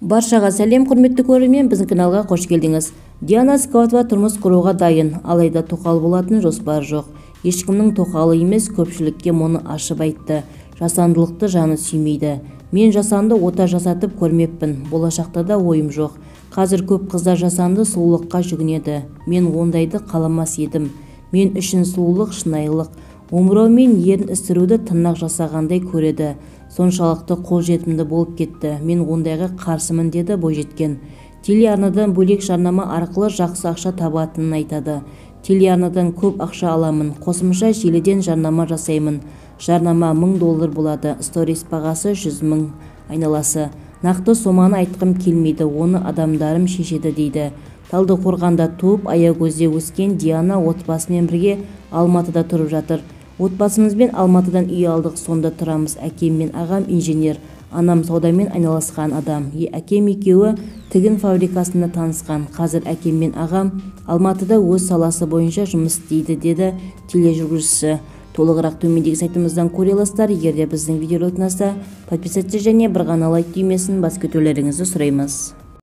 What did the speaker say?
Баршаға сәлем, құрметті көрермен, біздің каналға қош келдіңіз. Диана Скватова тұрмыс құруға дайын, алайда тоқал болатын жоспар жоқ. Ешкімнің тоқалы емес, көпшілікке мұны ашып айтты. Жасандылықты жаны сүймейді. Мен жасанды ота жасатып көрмеппін, болашақта да ойым жоқ. Қазір көп қыздар жасанды сұлулыққа жүгінеді. Мен ондайды қаламас едім. Мен үшін сұлулық шынайылық. Омырау мен ерін ісіруді тырнақ жасағандай көреді. Соншалықты қолжетімді болып кетті. Мен ондайға қарсымын, деді бойжеткен. Телеарнадан бөлек жарнама арқылы жақсы ақша табатынын айтады. Телеарнадан көп ақша аламын. Қосымша желіден жарнама жасаймын. Жарнама $1000 болады. Сторис бағасы 100 мың айналасы. Нақты соманы айтқым келмейді, оны адамдарым шешеді, дейді. Талдықорғанда туып, Аягөзде өскен Диана отбасымен бірге Алматыда тұрып жатыр. Отбасымызбен Алматыдан үй алдық, сонда тұрамыз. Әкем мен ағам инженер, анам саудамен айналысқан адам. Әкем екеуі тігін фабрикасында танысқан. Қазір әкем мен ағам Алматыда өз саласы бойынша жұмыс істейді, деді тележүргізуші. Толығырақ төмендегі сайтымыздан көре аласыздар. Егер де біздің видеоролик ұнаса, подписаться және бір ғана лайк түймесін басып кетулеріңізді сұраймыз.